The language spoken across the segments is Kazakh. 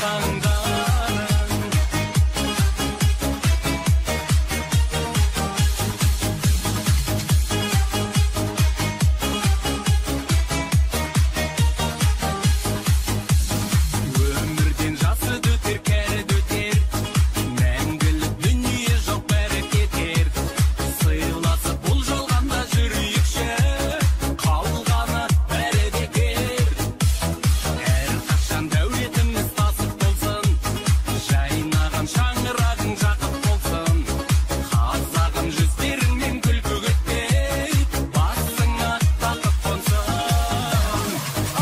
таңдарың. Өмірден жасы өтер, кәрі өтер, мәңгілік дүние жоқ, бәрі кетер. Сыйласып бұл жалғанда жүрейікші, қалғаны бәрі бекер. Әрқашан дәулетіміз тасып болсын, жайнаған шаңырағың жақып болсын. Қазағым жүздеріңнен күлкі кетпей, басыңа тақып қонсын.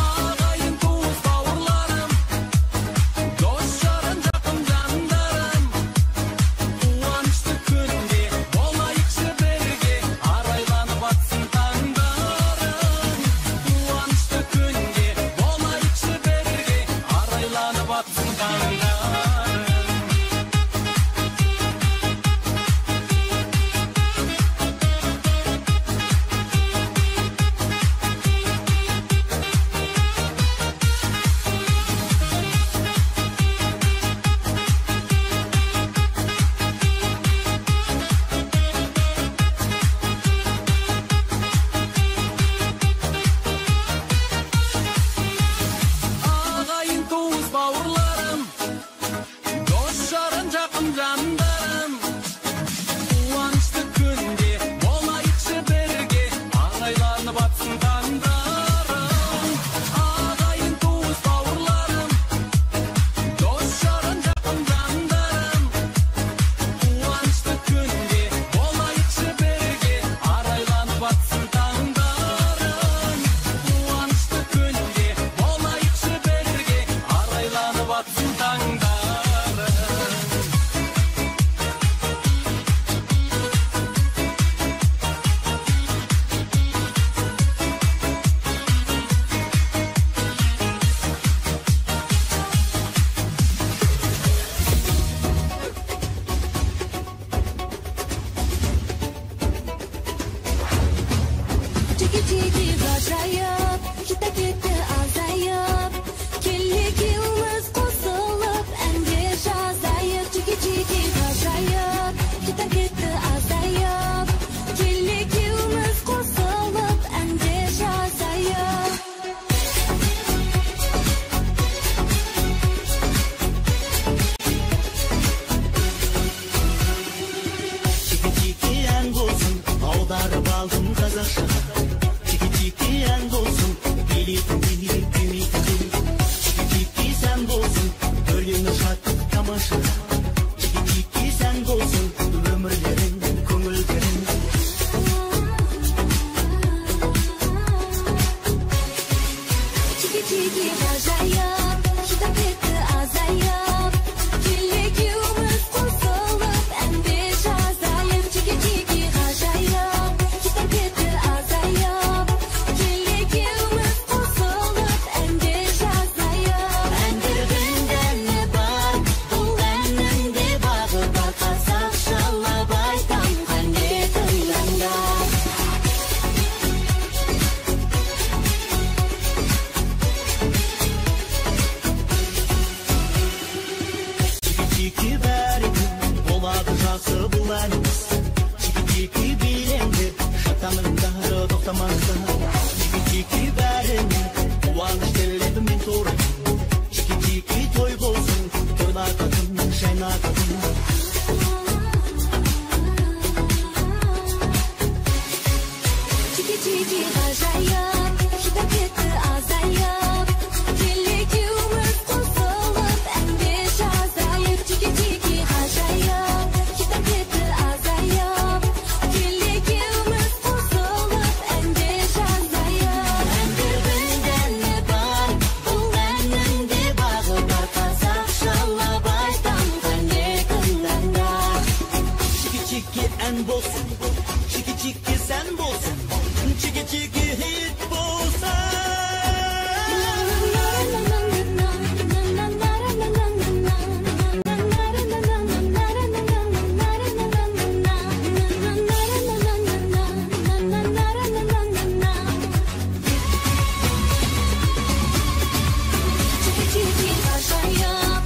Ағайын туыс бауырларым, дос жаран жақын жандарым, қуанышты күнде болайықшы бірге, арайланып атсын таңдарың. Қуанышты күнде болайықшы бірге, арайланып атсын таңдарың. Ағайын туыс бауырларым, дос жаран жақын жандарым, қуанышты күнде болайықшы бірге, арайланып атсын таңдарың. Ағайын туыс бауырларым, дос жаран жақын жандарым, қуанышты күнде болайықшы бірге, арайланып атсын таңдарың. Қуанышты күнде болайықшы бірге, арайланып атсын таңдарың. Чики-чики ғажайып, хита кетті азайып, кел екеуміз қосылып әнге жазайық. Чики-чики ғажайып, хита кетті азайып, кел екеуміз қосылып әнге жазайық. Чики-чики ән болсын, аударып алдым қазақшаға. Чики-чики ән болсын, билейтін билеп билейтін. Чики-чики сән болсын, өлеңі шаттық тамашаға. Чики-чики сән болсын, өмірлерің, көңілдерің. Чики-чики ғажайып, хита кетті азайып, кел екеуміз қосылып әнге жазайық. Чики-чики ғажайып, хита кетті азайып, кел екеуміз қосылып әнге жазайық. Әндердің дәні бар, бұл әннің де бағы бар, қазақшалап айтам қане тыңдаңдар. Чики-чики бәрі болады жақсы бұл әніміз. Чики-чики билеңдер, шаттаныңдар, тоқтамаңдар. Чики-чики бәріне қуаныш тіледім мен торайым. Чики-чики той болсын, тойлататын, жайнататын. Чики-чики ғажайып, хита кетті азайып, кел екеуміз қосылып әнге жазайық. Чики-чики ғажайып, хита кетті азайып, кел екеуміз қосылып әнге жазайық. Әндердің дәні бар, бұл әннің де бағы бар, қазақшалап айтам қане тыңдаңдар. Чики-чики ән болсын, чики-чики сән болсын, чики-чики хит болсын. Чики-чики ғажайып,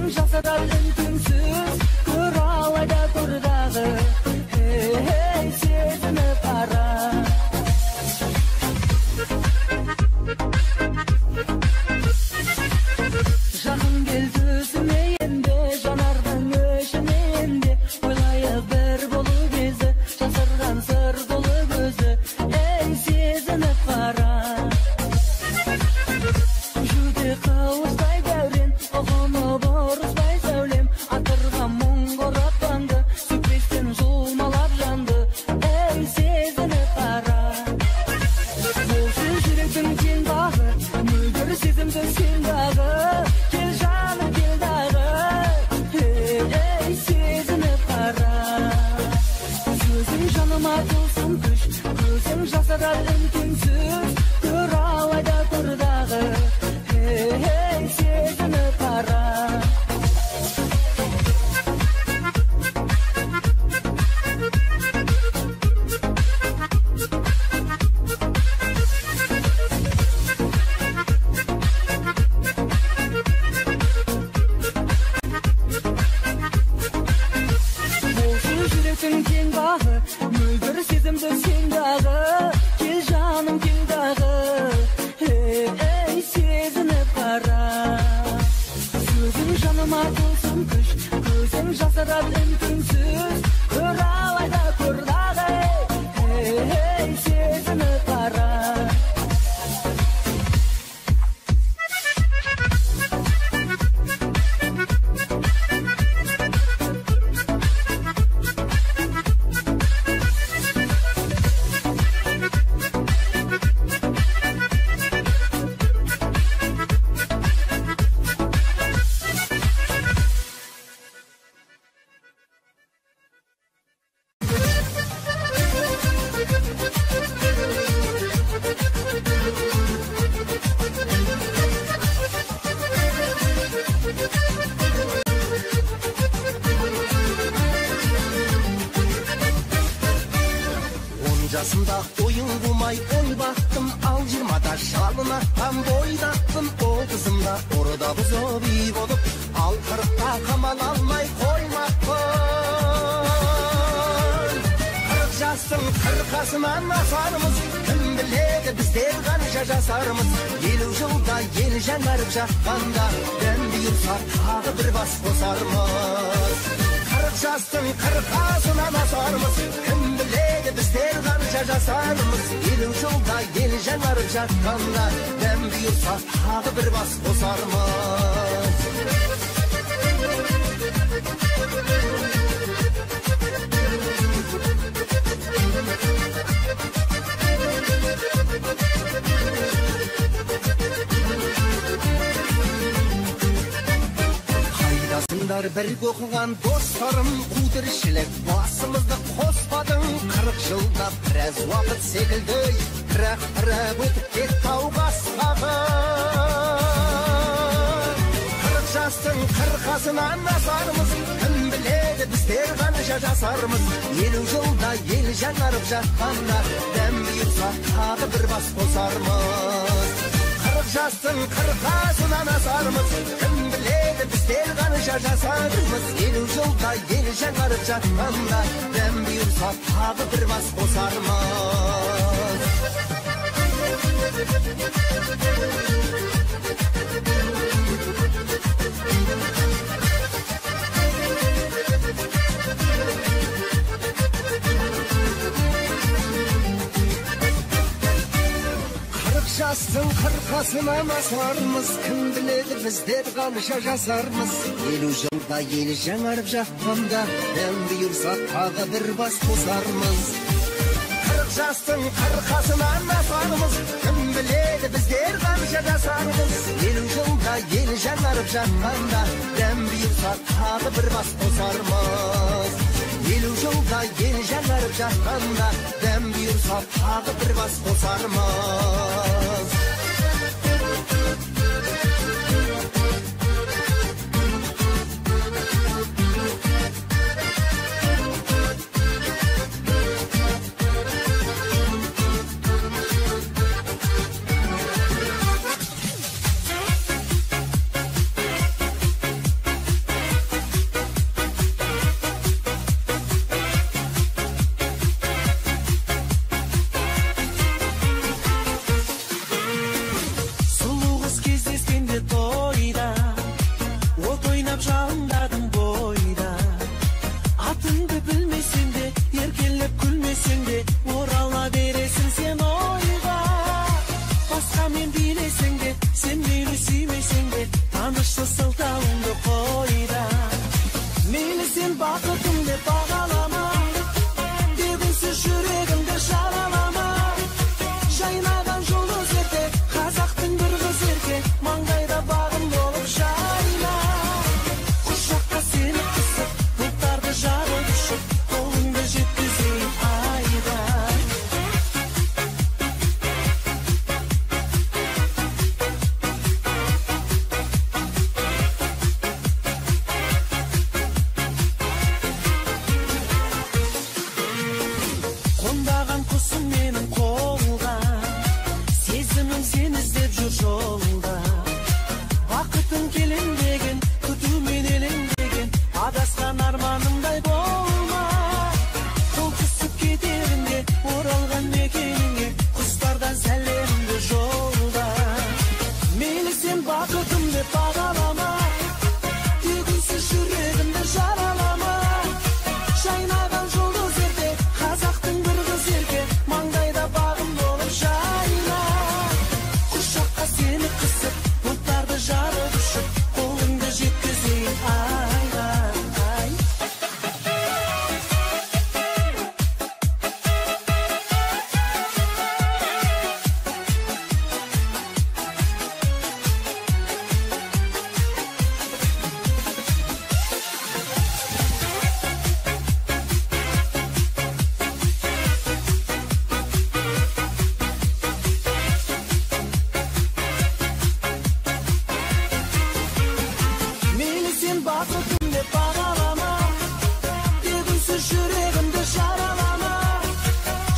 Жасырар үн-түнсіз, көр алайда көр дағы. Ей, сезініп қара. Жақын кел төсіме енді, жанардың өшіне енді. Ойлайық бір болу кезі, жасырған сыр толы көзі. Ей, сезініп қара. Жүде қылыштай дәурен, ұғынып ұрыспай сәулем. Атырға мұң орап таңды, сөкпестен жұлмалап жанды. Ей, сезініп қара. Болшы жүректің тең бағы, мөлдір сезімді сен дағы. Кел жаным, кел дағы. Ей, сезініп қара. Сөзің жаныма тылсым күш, көзің жасырар үн-түнсіз. Көр алайда көр дағы. Ей, сезініп қара. Болшы жүректің тең бағы, мөлдір сезімді сен дағы. Кел жаным, кел дағы. Ей, сезініп қара. Сөзің жаныма тылсым күш, көзің жасырар үн-түнсіз. Көр алайда көр дағы. Ей, сезініп қара. Жасымда ойын қумай ой бақтым, ал 20-да жалын атқан бойдақпын. 30-ымда орда бұзып үй болып, ал 40-та қамал алмай қоймақпын. 40 жастың қырқасынан асармыз, кім біледі біздер қанша жасармыз. 50 жылда ел жаңарып жатқанда, дәм бұйырса тағы бір бас қосармыз. 40 жастың қырқасынан асармыз, кім біледі біздер қанша жасармыз. 50 жылда ел жаңарып жатқанда, дәм бұйырса тағы бір бас қосармыз. Қайдасыңдар бірге оқыған достарым, қу тіршілік басымызды қоспадың. 40 жылда біраз уақыт секілді, бірақ өтіп кетті ау басқағы. 40 жастың қырқасынан асармыз, кім біледі біздер қанша жасармыз. 50 жылда ел жаңарып жатқанда, дәм бұйырса тағы бір бас қосармыз. 40 жастың қырқасынан асармыз, кім біледі біздер қанша жасармыз. 50 жылда ел жаңарып жатқанда, дәм бұйырса тағы бір бас қосармыз. 40 жастың қырқасынан асармыз, кім біледі біздер қанша жасармыз. 50 жылда ел жаңарып жатқанда, дәм бұйырса тағы бір бас қосармыз. 40 жастың қырқасынан асармыз, кім біледі біздер қанша жасармыз. 50 жылда ел жаңарып жатқанда, дәм бұйырса тағы бір бас қосармыз. 50 жылда ел жаңарып жатқанда, дәм бұйырса тағы бір бас қосармыз. бақытым деп бағалама, тек үнсіз жүрегімді жаралама.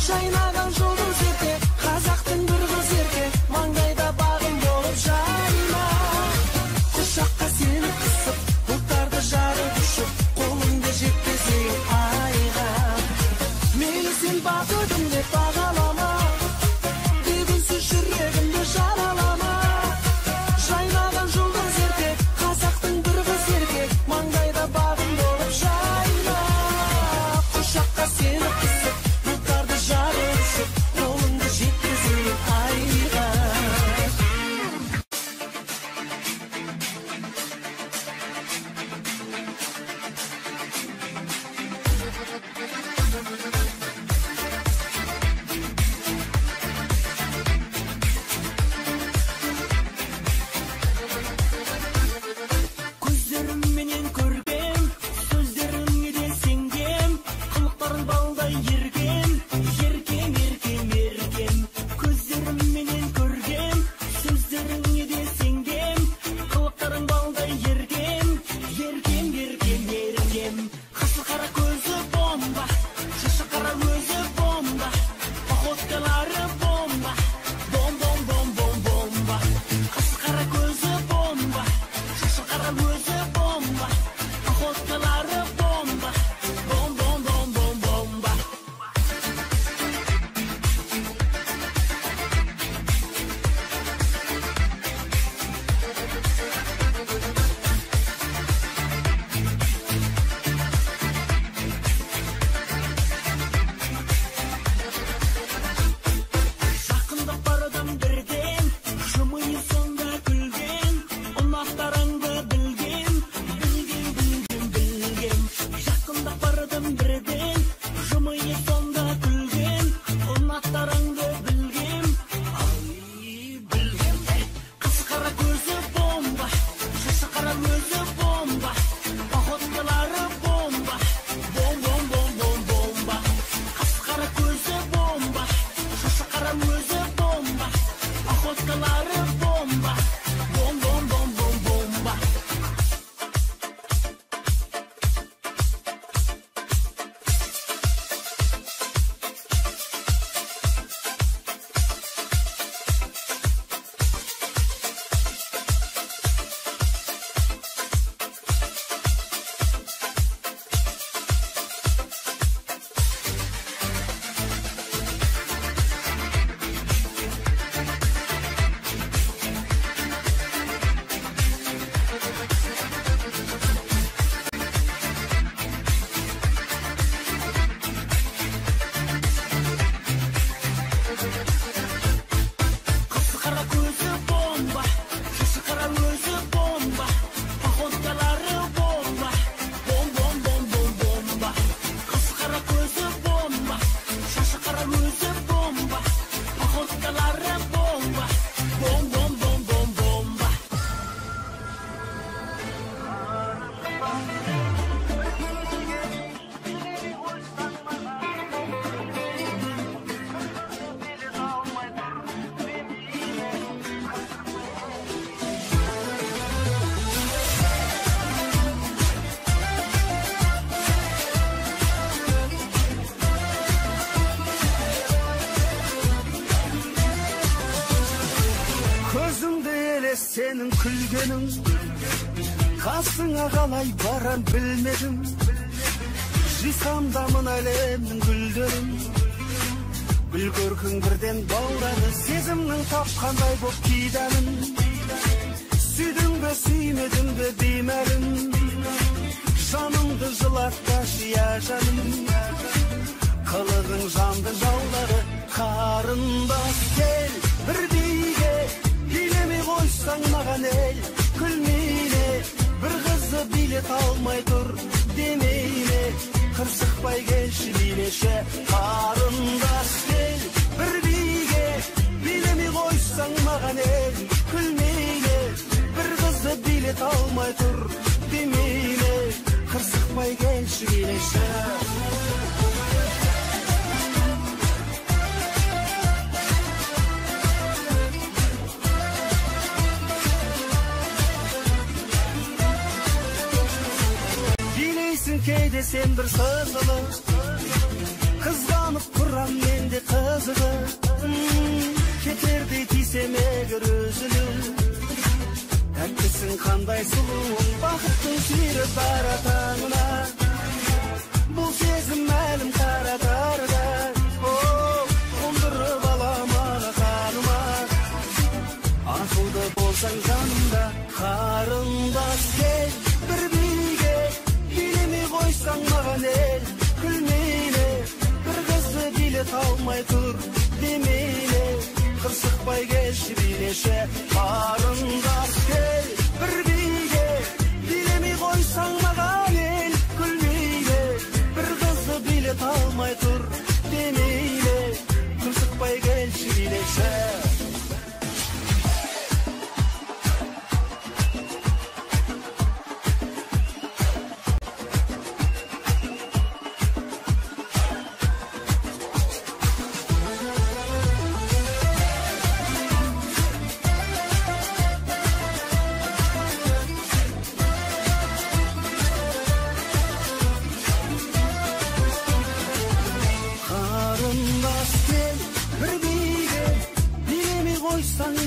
Жайнаған жұлдыз ерке, қазақтың бір қыз ерке, маңдайда бағым болып жайна. Құшаққа сені қысып, бұлттарды жарып ұшып, қолыңды жеткізейін айға. Мейлі сен бақытым деп бағалама, тек үнсіз жүрегімді жаралама. Жайнаған жұлдыз ерке, қазақтың бір қыз ерке, маңдайда бағым болып жайна. Құшаққа сені қысып, бұлттарды жарып ұшып, қолыңды жеткізейін айға. Көздерімменен көргем, сөздеріңе де сенгем, қылықтарың балдай еркем, еркем, еркем, еркем. Көздерімменен көргем, сөздеріңе де сенгем, қылықтарың балдай еркем, еркем, еркем, еркем. Қасы қара көзі бомба, шашы қара өзі бомба, походкалары бомба, бом бом бом бом бомба. Қасы қара көзі бомба, шашы қара өзі бомба, походкалары бомба, бом бом бом бом бомба. Жақындап барадым бірден, жымиып сонда күлген, ұнақтарыңды білгем, білгем, білгем, білгем. Жақындап барадым бірден, жымиып сонда күлген, ұнақтарыңды білгем, ай, білгем. Қасы қара көзі бомба, шашы қара өзі бомба, походкалары бомба, бом бом бом бом бомба. Қасы қара көзі бомба, шашы қара өзі бомба, походкалары бомба, бом бом бом бом бомба. Қасы қара көзі бомба, шашы қара өзі бомба, походкалары бомба, бом бом бом бом бомба. Қасы қара көзі бомба, шашы қара өзі бомба, походкалары бомба, бом бом бом бом бомба. Көзімде елес сенің күлгенің, қасыңа қалай барам білмедім. Жисам да мына әлемнің гүлдерін, гүл көркің бірден баурады, сезімнің тапқандай боп кидәмін. Сүйдің бе, сүймедің бе беймәлім, жанымды жылатпашы, я жаным. Қылығың жанды жаулады, қарындас кел бір биге, билемей қойсаң маған ел күлмейне. Бір қызды билет алмай тұр демейне, қырсықпай келші билеші. Қарындас кел бір биге, билемей қойсаң маған ел күлмейне. Бір қызды билет алмай тұр демейне, қырсықпай келші билеші. Келесің кейде сен бір сызылып, қызғанып тұрам мен де қызығып. Кетердей тисем егер үзіліп, тәттісің қандай сұлуың, бақыттың сүйрі бара таңына. Бұл сезім әлім қара тарда, о, қондырып алам алақаныма. Ақылды болсаң жанымда, қарындас кел бір биге, билемей қойсаң маған ел күлмейле. Бір қызды билет алмай тұр демейле, қырсықпай келші билеші. Қарындас кел бір биге, билемей қойсаң маған ел күлмейле. Бір қызды билет алмай тұр демейле, қырсықпай келші билеші.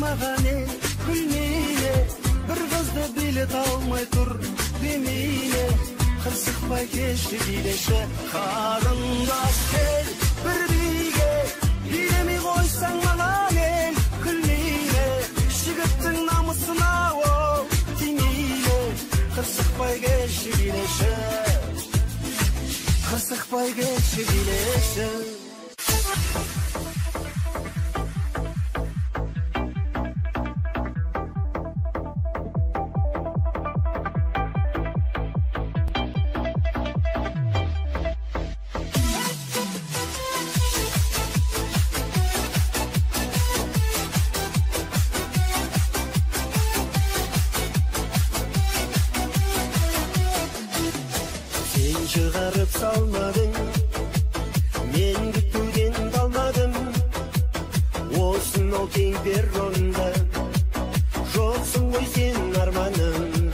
Маған ел күлмейле, бір қызды билет алмай тұр демейле, қырсықпай келші билеші. Қарындас кел бір биге, билемей қойсаң маған ел күлмейле. Жігіттің намысына ол тимейле, қырсықпай келші билеші. Қырсықпай келші билеші. Шығарып салмадың, мен күтуден қалмадым. Осынау кең перронда жоқсың ғой сен арманым.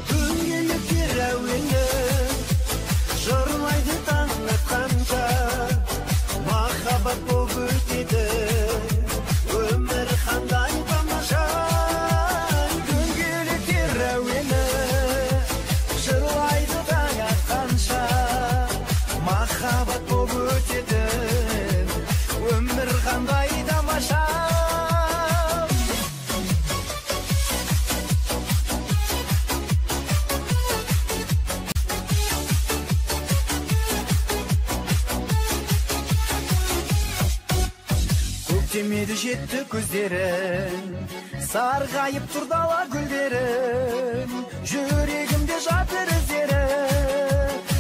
Дөңгелектер әуені жырлайды таң атқанша, махаббат болып өтеді өмір қандай тамаша. Дөңгелектер әуені жырлайды таң атқанша, махаббат болып өтеді өмір қандай тамаша. Көктемеді жетті көздерің, сарғайып тұр дала гүлдерің. Жүрегімде жатыр іздері,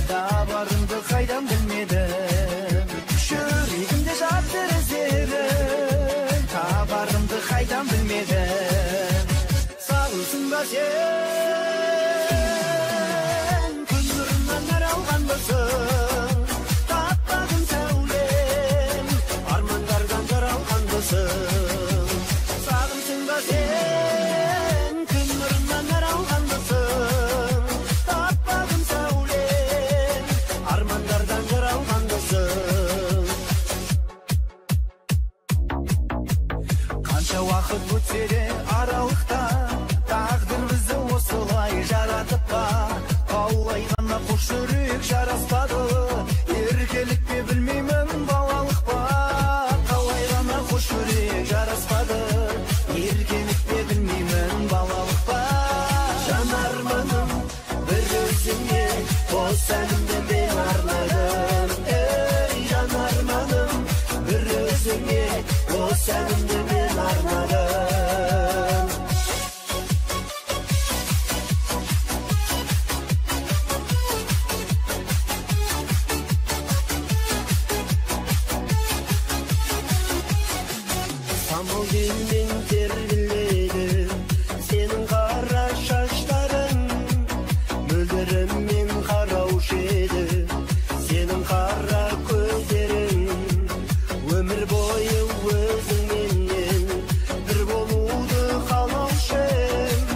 табарымды қайдан білмедім. Жүрегімде жатыр іздері, табарымды қайдан білмедім. Сағынсың ба сен, күн нұрынан нәр алғанбысың? Таппадым сәулем, армандардан жаралғанбысың? Сағынсың ба сен, күн нұрынан нәр алғанбысың? Таппадым сәулем, армандардан жаралғанбысың? Қанша уақыт өтсе де аралықта, тағдыр бізді осылай жаратып па? Қалай ғана қос жүрек жараспады, еркелік пе білмеймін, балалық па? Қалай ғана қос жүрек жараспады, еркелік пе білмеймін, балалық па? Жан арманым бір өзіңе, қос әнімді мен арнадым. Ей, жан арманым бір өзіңе, қос әнімді мен арнадым. Самал желмен тербеледі сенің қара шаштарың, мөлдіріммен қараушы еді сенің қара көздерің. Өмір бойы өзіңменен бір болуды қалаушы ем.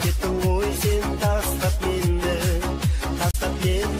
Кеттің ғой сен тастап мені, тастап мені.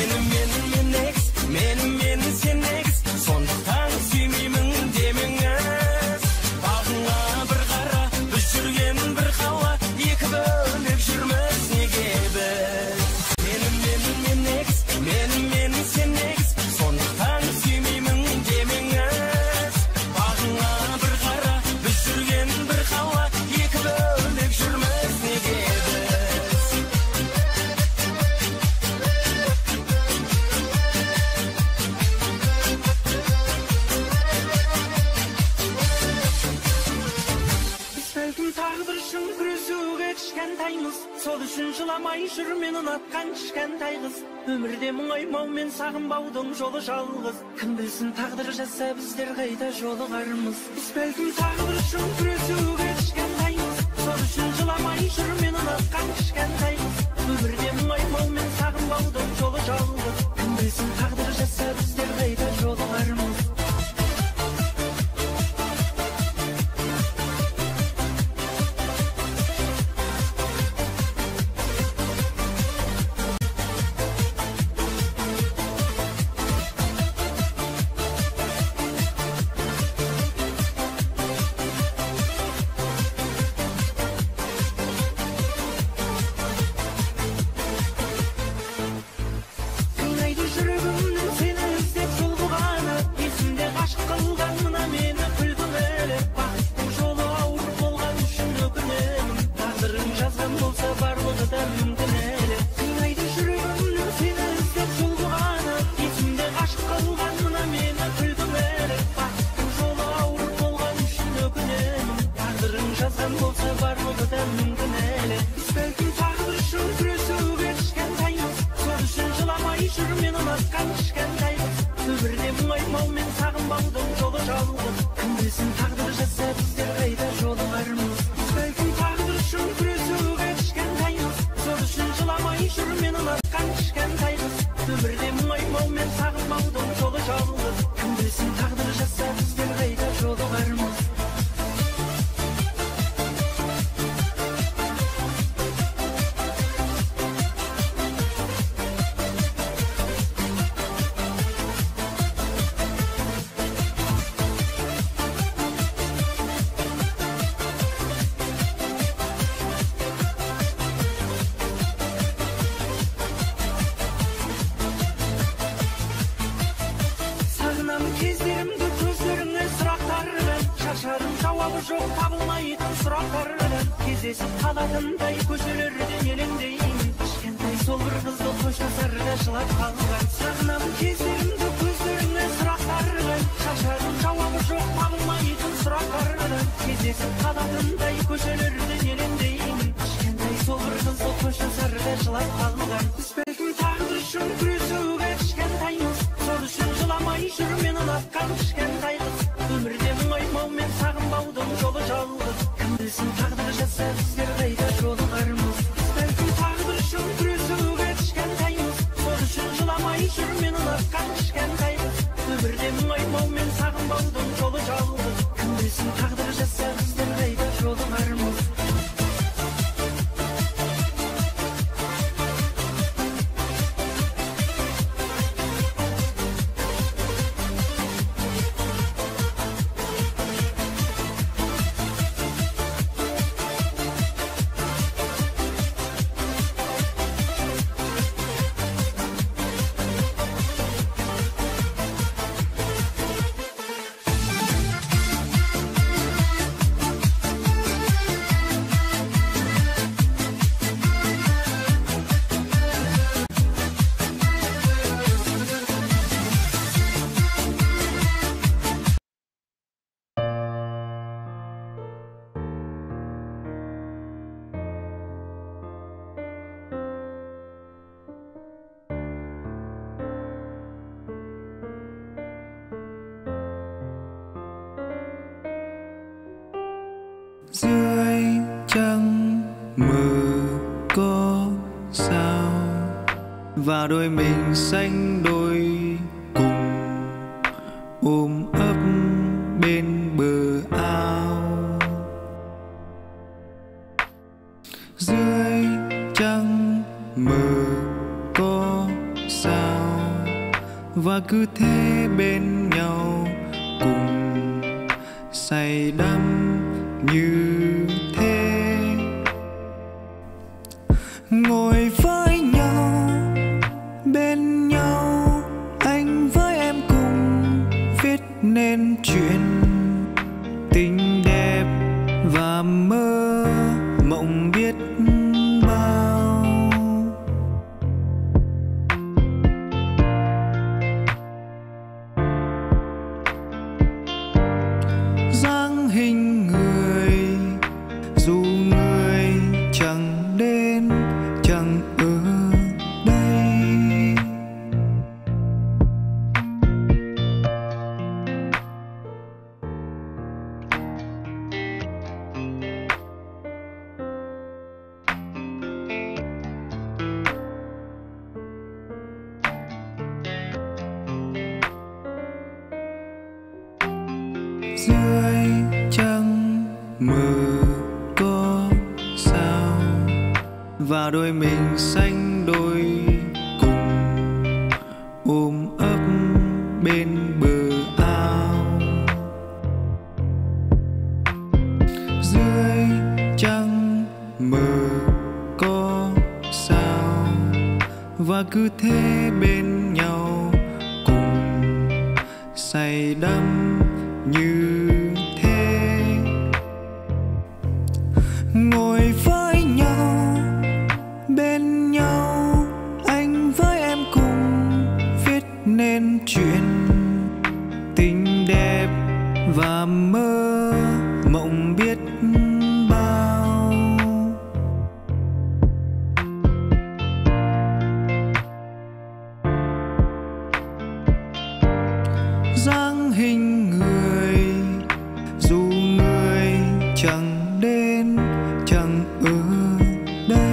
Сені мен егіз, мені сен егіз, сондықтан сүймеймін демеңіз. Бағыңа бір қара, біз жүрген бір қала, екі бөлек жүрміз неге біз? Сені мен егіз, мені сен егіз, сондықтан сүймеймін демеңіз. Бағыңа бір қара, біз жүрген бір қала, екі бөлек жүрміз неге біз? Біз бәлкім тағдыр үшін күресуге кішкентаймыз, сол үшін жыламай жүр мен ұнатқан кішкентай қыз. Өмірде мұңаймау мен сағынбаудың жолы жалғыз. Кім білсін тағдыр жазса біздер қайта жолығармыз. Біз бәлкім тағдыр үшін күресуге кішкентаймыз, сол үшін жыламай жүр мен ұнатқан кішкентай қыз. Өмірде мұңаймау мен сағынбаудың жолы жалғыз. Кім білсін тағдыр жазса біздер қайта жолығармыз. Қинайды жүрегімнің сені іздеп жол бұғаны, есімде ғашық қылған мына мені күлкім әлі. Бақыттың жолы ауыр болған үшін өкінемін, тағдырың жазған болса барлығы да мүмкін әлі. Қинайды жүрегімнің сені іздеп жол бұғаны, есімде ғашық қылған мына мені күлкім әлі. Бақыттың жолы ауыр болған үшін өкінемін, тағдырың жазған болса барлығы да мүмкін әлі. Біз бәлкім тағдыр үшін күресуге кішкентаймыз, сол үшін жыламай жүр мен ұнатқан кішкентай қыз. Өмірде мұңаймау мен сағынбаудың жолы жалғыз. Кім білсін тағдыр жазса біздер қайта жолығармыз. Біз бәлкім тағдыр үшін күресуге кішкентаймыз, сол үшін жыламай жүр мен ұнатқан кішкентай қыз. Өмірде мұңаймау мен сағынбаудың жолы жалғыз. Кім білсін тағдыр жазса біздер қайта жолығармыз. Сағынамын кездерімді көздеріңе сұрақтардан, шашарым жауабы жоқ табылмайтын сұрақтардан. Кездесіп қалатындай көшелерден елеңдеймін, кішкентай сол бір қызды қоштасарда жылап қалған. Сағынамын кездерімді көздеріңе сұрақтардан, шашарым жауабы жоқ табылмайтын сұрақтардан. Кездесіп қалатындай көшелерден елеңдеймін, кішкентай сол бір қызды қоштасарда жылап қалған. Біз бәлкім тағдыр үшін күресуге кішкентаймыз, сол үшін жыламай жүр мен ұнатқан кішкентай қыз. Өмірде мұңаймау мен сағынбаудың жолы жалғыз. Кім білсін тағдыр жазса біздер қайта жолығармыз. Біз бәлкім тағдыр үшін күресуге кішкентаймыз, сол үшін жыламай жүр мен ұнатқан кішкентай қыз. Өмірде мұңаймау мен сағынбаудың жолы жалғыз. Кім білсін тағдыр жазса біздер қайта жолығармыз. Dưới trăng mờ có sao, và đôi mình sánh đôi cùng ôm ấp bên bờ ao. Dưới trăng mờ có sao. Và cứ thế bên nhau cùng say đắm như thế. Ngồi với nhau bên nhau, anh với em cùng viết nên chuyện tình đẹp và mơ mộng biết bao. Dáng hình người dù người chẳng đến chẳng ở đây. Dưới trăng mờ có sao và đôi mình xanh đôi cùng ôm ấp bên bờ ao. Dưới trăng mờ có sao và cứ thế bên nhau cùng say đắm như thế. Ngồi với nhau bên nhau, anh với em cùng viết nên chuyện tình đẹp và mơ mộng biết bao. Dáng hình người dù người chẳng đến chẳng ở đây.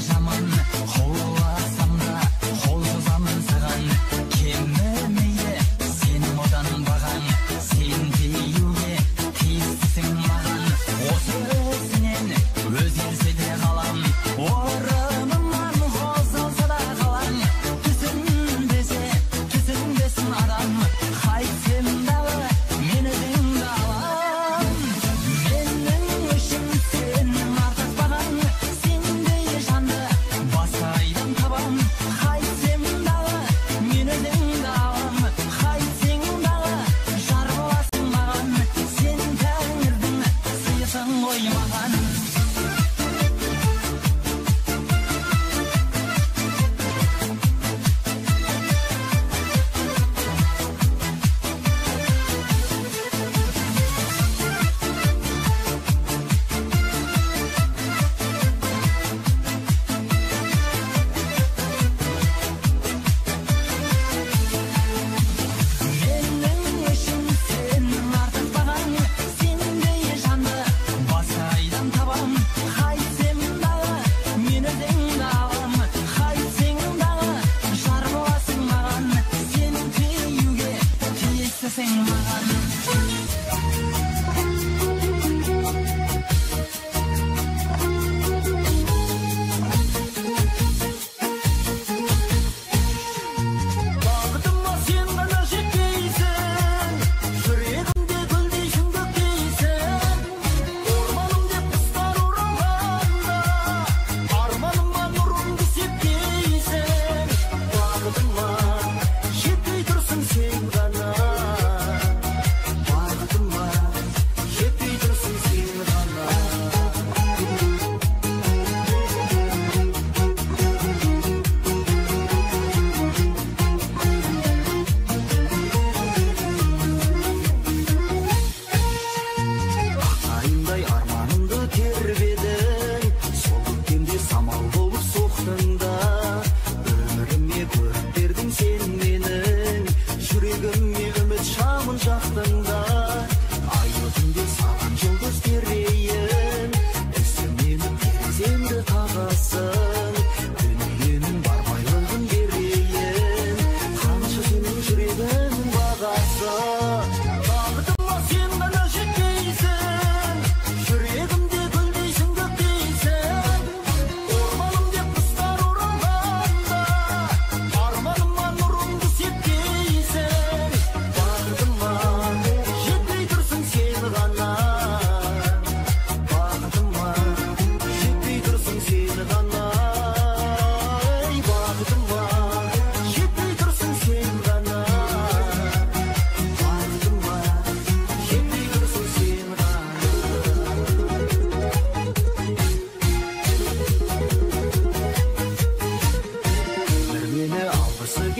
Жаман, қол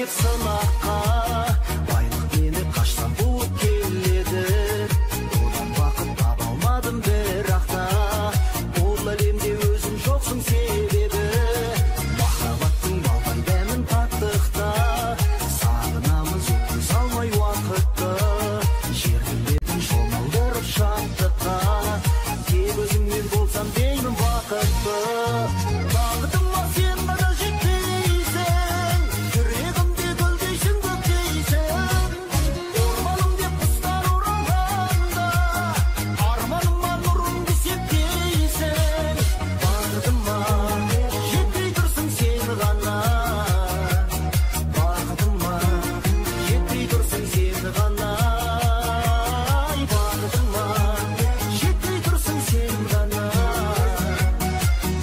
кеп сынаққа. Байлық мені қашсан қуып келеді, одан бақыт таба алмадым бірақ та. Бұл әлемде өзің жоқсың себебі, махаббаттың балдай дәмін таттық та. Сағынамыз өткізе алмай уақытты, жердің бетін шомылдырып шаттыққа. Тек өзіңмен болсам деймін бақытты. Бақытыма сен ғана жетпейсің, жүрегімде гүлдейсің, көктейсің. Орманым деп құстар оралғанда, арманыма нұрыңды сепкейсің. Бақытыма жетпей тұрсың сен ғана, бақытыма жетпей тұрсың сен ғана. Бақытыма жетпей тұрсың сен ғана,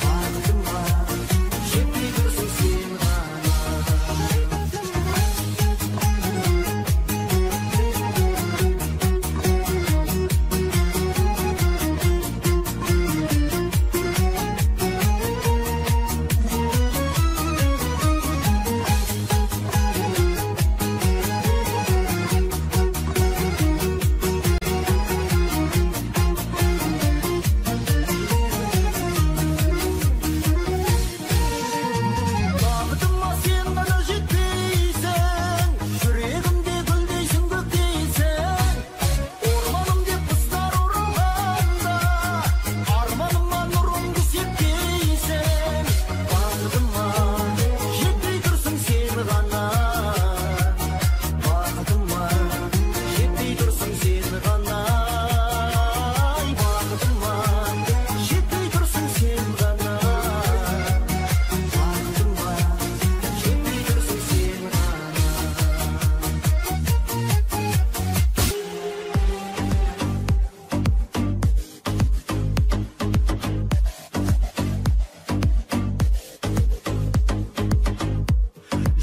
бақытыма жетпей тұрсың сен ғана. Бақытыма сен ғана жетпейсің, жүрегімде гүлдейсің, көктейсің. Орманым деп құстар оралғанда, арманыма нұрыңды сепкейсің. Бақытыма жетпей тұрсың сен ғана, бақытыма жетпей тұрсың сен ғана. Бақытыма жетпей тұрсың сен ғана, бақытыма жетпей тұрсың сен ғана.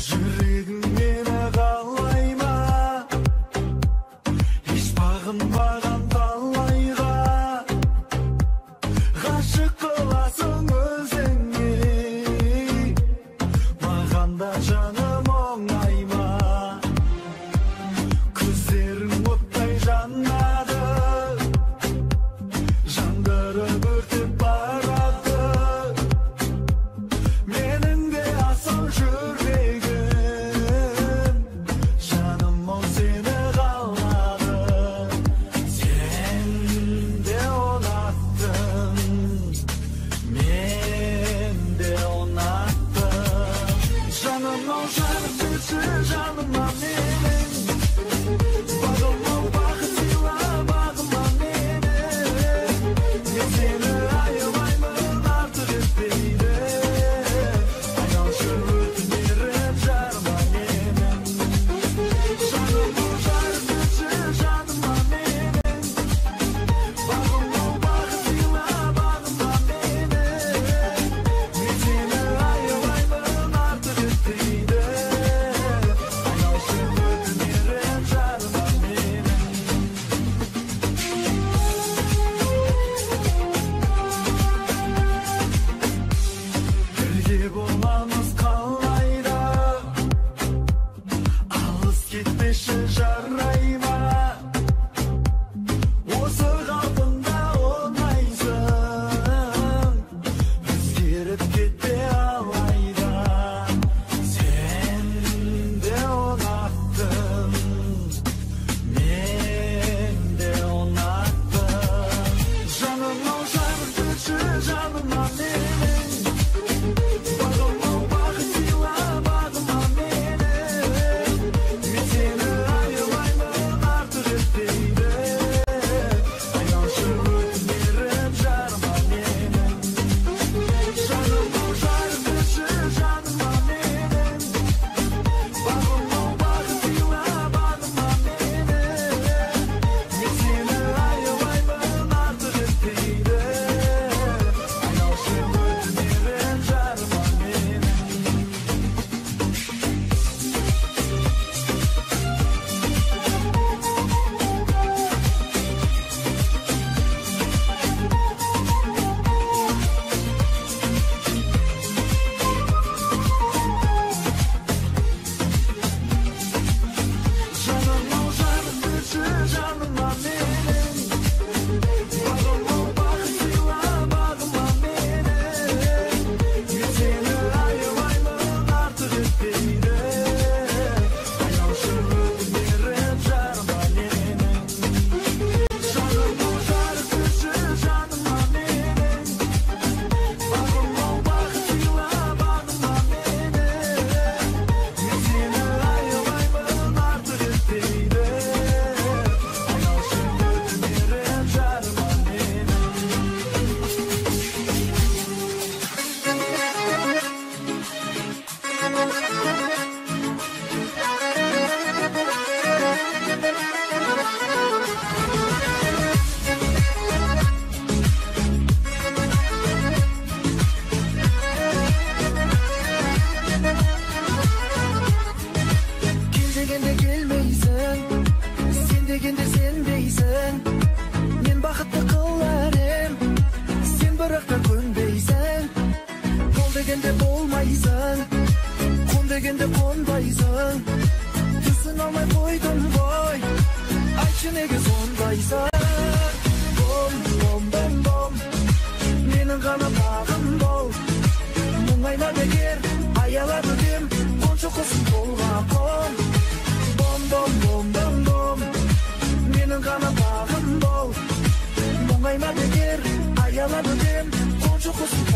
Жүрегің мені қалай ма, еш бағынбаған талайға. Ғашық қыласың өзіңе, маған да жаным оңай ма. Көздерің оттай жанады, жандырып өртеп барады. Менің де асыл жүрегім, жаным ау сені қалады. Сен де ұнаттың, мен де ұнаттым. Жаным ау жарық берші жаныма менің, бағым ау бақыт сыйла бағыма менің. Мен сені аямаймын артық етпейді, айналшы өтінерім жарыма менің. Жаным ау жарық берші жаныма менің, бағым ау бақыт сыйла бағыма менің. Мен сені аямаймын артық етпейді, айналшы өтінерім. дегенде болмайсың, қон дегенде қонбайсың. Түсін алмай қойдым ғой, айтшы неге сондайсың? Бом, бом, бом, бом, менің ғана бағым бол. Мұңайма бекер, аялап өтем, қоншы құсым қолға қон. Бом, бом, бом, бом, бом, менің ғана бағым бол. Мұңайма бекер, аялап өтем, қоншы құсым